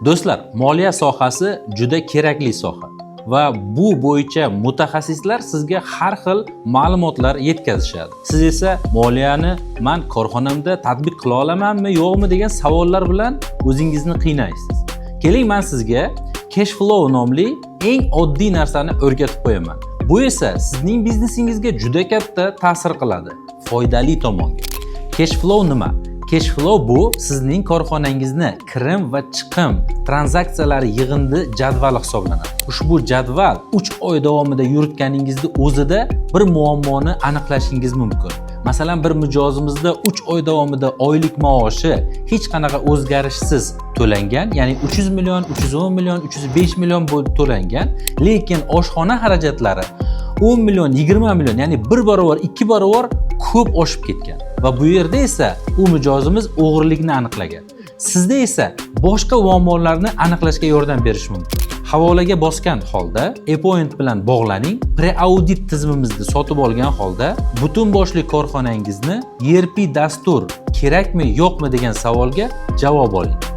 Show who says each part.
Speaker 1: Do'stlar, moliya sohasi juda kerakli soha va bu bo'yicha mutaxassislar sizga har xil ma'lumotlar yetkazishadi. Siz esa moliyani man korxonamda tatbiq qila olamanmi, yo'qmi degan savollar bilan o'zingizni qiynaysiz. Keling, man sizga cash flow nomli eng oddiy narsani o'rgatib qo'yaman. Bu esa sizning biznesingizga juda katta ta'sir qiladi, foydali tomonga. Cash flow nima? Cash flow bu sizning korxonangizni kirim va chiqim tranzaksiyalari yig'indi jadvali hisoblanadi. Ushbu jadval 3 oy davomida yuritganingizni o'zida bir muammoni aniqlashingiz mumkin. Masalan, bir mijozimizda 3 oy davomida oylik maoshi hech qanaqa o'zgarishsiz to'langan, ya'ni 300 million, 310 million, 305 million bo'lib to'langan, lekin oshxona xarajatlari 10 million, 20 million, ya'ni bir barobar, ikki barobar ko'p oshib ketgan. Va bu yerda esa u mijozimiz o'g'irlikni aniqlagan. Sizda esa boshqa muammolarni aniqlashga yordam berishi mumkin. Havolaga bosgan holda Appoint bilan bog'laning, pre-audit tizimimizni sotib olgan holda butun boshli korxonangizni ERP dastur kerakmi, yo'qmi degan savolga javob oling.